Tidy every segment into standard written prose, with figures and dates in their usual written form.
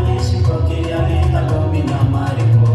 gĩcigo kĩrĩa gĩtagwo mĩnyamarĩko.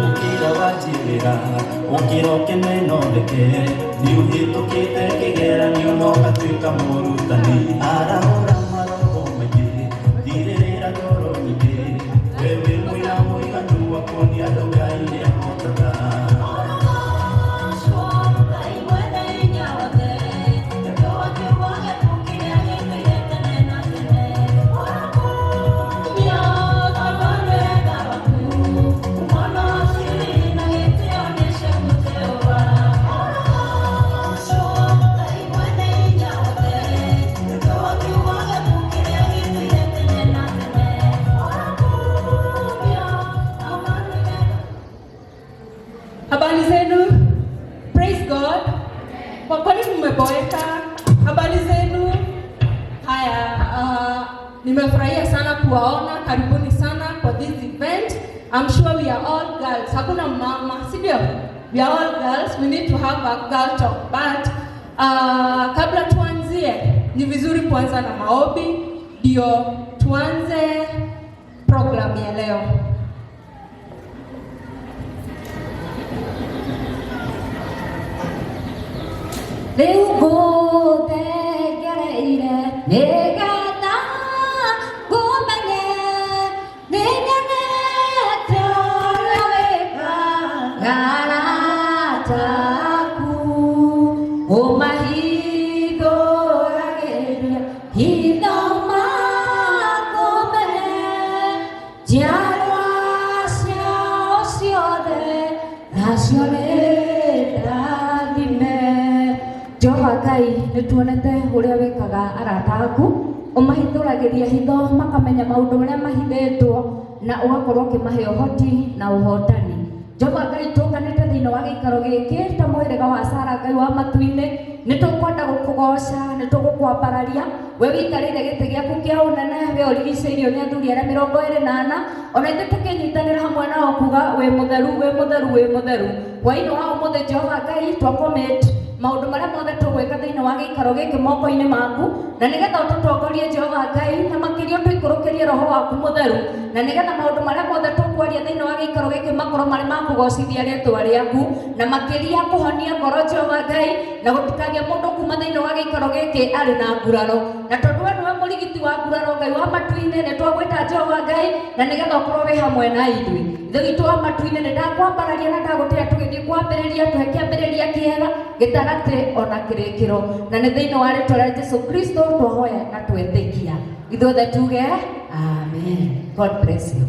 Ũkĩra wanjĩrĩra, ũkĩra ũkene no ndeke, nĩ ũhĩtũkĩte kĩgeranio na ũgatuĩka mũrutani. Arahũra maroho maingĩ, thirĩrĩra ngoro nyingĩ, we wĩ mũira mũiganu wa kuonia andũ Ngai nĩahotaga. Habari zenu? Praise God. Kwa kweli mmeboeka. Habari zenu? Haya, nimefurahia sana kuwaona. Karibuni sana kwa this event. I'm sure we are all girls. Hakuna mama, si ndio? We are all girls. We need to have a girl talk. But kabla tuanzie, ni vizuri kuanza na maombi ndio tuanze program ya leo. Rĩu ngũthengereire nĩgetha ngũmenye, nĩnyonete ũrĩa wĩkaga arata aku, ũmahingũragĩria hitho makũmenye, njiarwa ciao ciothe nacio nĩ rathime. Jehova Ngai, nĩ tuonete ũrĩa wĩkaga arata aku, ũmahithũragĩria hitho makamenya maũndũ marĩa mahithĩtwo na ũgakorwo ũkĩmahe ũhoti na ũhotani. Jehova Ngai, tũnganĩte thĩinĩ wa gĩikaro gĩkĩ ta mũhĩrĩga wa Sara Ngai wa matu-inĩ, nĩ tũkwenda gũkũgoca, nĩ tũgũkwambararia, we wĩikarĩire gĩtĩ gĩaku kĩa ũnene, we ũrigicĩirio nĩ athuri arĩa 24, ona ithuĩ tũkĩnyitanĩra hamwe nao kuga wĩ mũtheru, wĩ mũtheru, wĩ mũtheru. Hwaĩ-inĩ wa ũmũthĩ Jehova Ngai, twa commit maũndũ marĩa mothe tũgwĩka thĩinĩ wa gĩikaro gĩkĩ moko-inĩ maku, na nĩgetha ũtũtongorie Jehova Ngai, na makĩria ũtũikũrũkĩrie roho waku mũtheru, na nĩgetha maũndũ marĩa mothe tũkwaria thĩinĩ wa gĩikaro gĩkĩ makorwo marĩ ma kũgocithia rĩtwa rĩaku, na makĩria kũhonia ngoro Jehova Ngai, na gũtikagĩe mũndũ kuma thĩinĩ wa gĩikaro gĩkĩ arĩ na nguraro. Na tondũ we nĩwe mũrigiti wa nguraro Ngai wa matu-inĩ, nĩ twagwĩta Jehova Ngai, na nĩgetha ũkorwo wĩ hamwe na ithuĩ. Ithe witũ wa matu-inĩ, nĩ ndakwambararia na ndagũtĩĩa tũgĩthiĩ kwambĩrĩria, tũhe kĩambĩrĩria kĩega gĩtagatĩ ona kĩrĩkĩro, na nĩ thĩinĩ wa rĩtwa rĩa Jesu Kristo twahoya na twetĩkia. Ithuothe tuge amen. God bless you.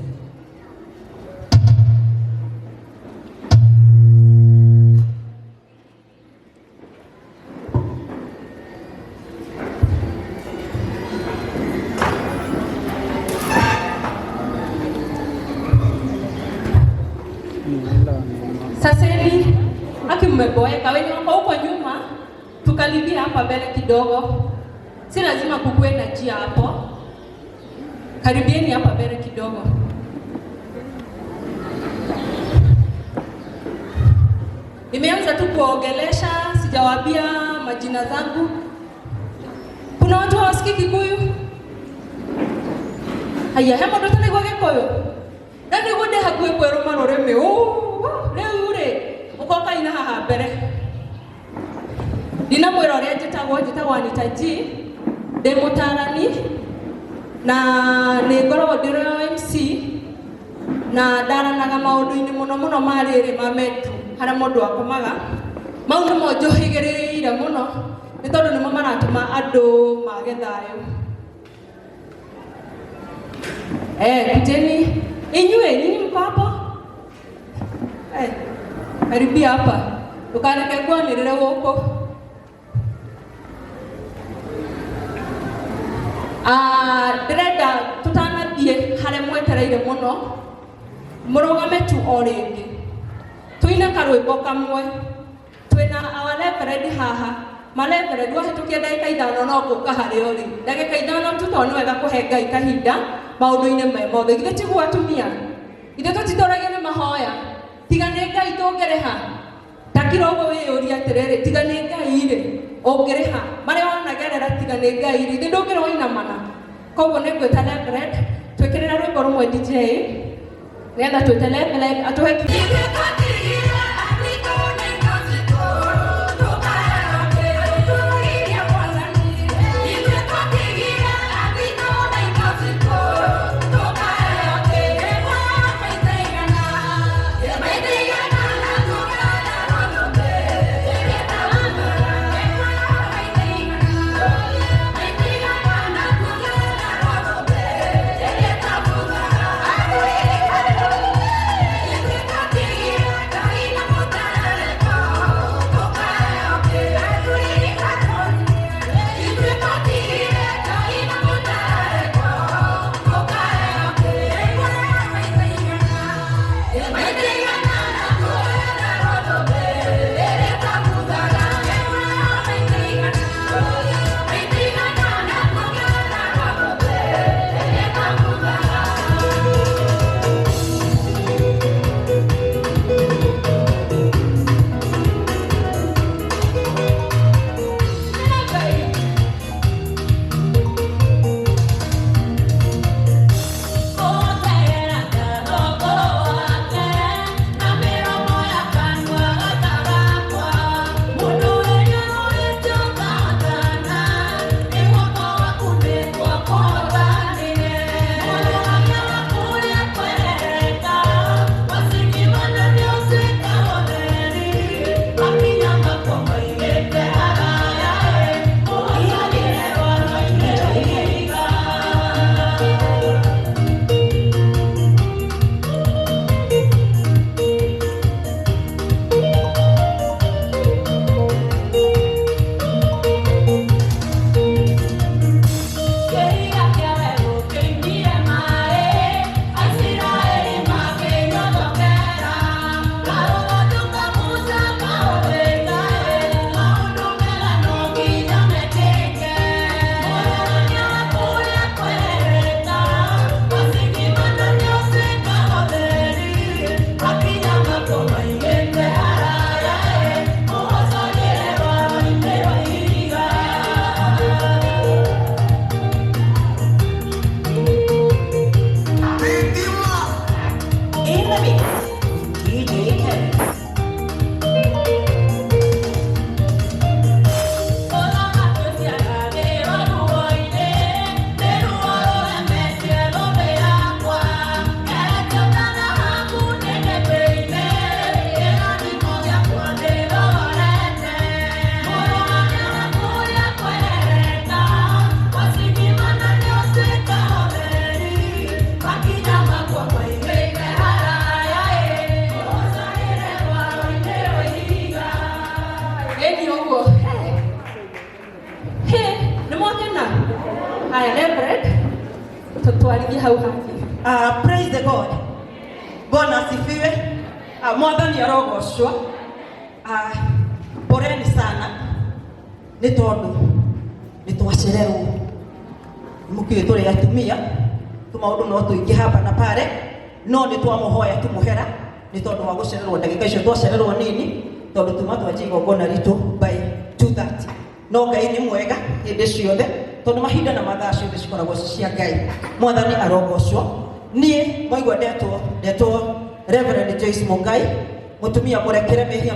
Saseni, aki mmeboeka, wenye wako huko nyuma, tukaribia hapa mbele kidogo. Si lazima kukuwe na njia hapo. Karibieni hapa mbele kidogo. Nimeanza tu kuwaongelesha, sijawaambia majina zangu. Kuna watu hawasikii Kikuyu? Haya, he mũndũ ũtanaigua Gĩkũyũ? Na nĩguo ndĩ hakuhĩ kwĩrũma rũrĩmĩ. Ũũ, rĩu rĩ, ũkoka ina haha mbere. Ndinamwĩra ũrĩa njĩtagwo, njĩtagwo Anita G. Ndĩ mũtaarani na nĩ ngoragwo ndĩ MC na ndaranaga maũndũ-inĩ mũno mũno ma rĩrĩ ma mental, harĩa mũndũ akomaga. Mau nĩmo njũhĩgĩrĩire mũno, nĩ tondũ nĩmo maratũma andũ mage thayũ. Kujeni inyuĩ, nyinyi mko hapo? Eh, karibia hapa ndukareke ngwanĩrĩre gũkũ. Ah, ndĩrenda tũtanathiĩ harĩa mwetereire mũno, mũrũgame tu o rĩngĩ tũine karwĩmbo kamwe. Twĩna our reverend haha. Ma reverend, wahĩtũkia ndagĩka 5 no ngũka harĩ ũrĩ ndagĩka 5 tu, tondũ nĩ wega kũhe Ngai kahinda maũndũ-inĩ me mothe. Githĩ tiguo atumia? Ithuĩ tũtitũragio nĩ mahoya. Tiga nĩ Ngai tũngĩrĩha ta kira ũguo. Wĩyũrie atĩrĩrĩ, tiga nĩ Ngai rĩ, ũngĩrĩha marĩa wanagerera? Tiga nĩ Ngai rĩ, ithe ndũngĩrĩ wainamana. Koguo nĩ ngwĩta reverend twĩkĩrĩra rwĩmbo rũmwe, DJ, nĩgetha twĩte reverend atũhe. In the mix, DJ Kenz. Ĩni ũguo. He nĩ mwakena. Haya, reverend, tũtwarithie hau hangĩ. Praise the God. Bwana asifiwe. Mwathani arogocwo. Poleni sana nĩ tondũ nĩ twacererwo. Mũkĩũĩ tũrĩ atumia, tũmaũndũ no tũingĩ hapa na pale, no nĩ twamũhoya tũmũhera nĩ tondũ wa gũcererwo ndagĩka icio twacererwo nini, tondũ tuma twanjia igongona ritũ by 2:30. No Ngai nĩ mwega hĩndĩ ciothe, tondũ mahinda na mathaa ciothe cikoragwo ci cia Ngai. Mwathani arogocwo. Niĩ mwaigua ndetwo Reverend Joyce Mungai, mũtumia mũrekere mehia.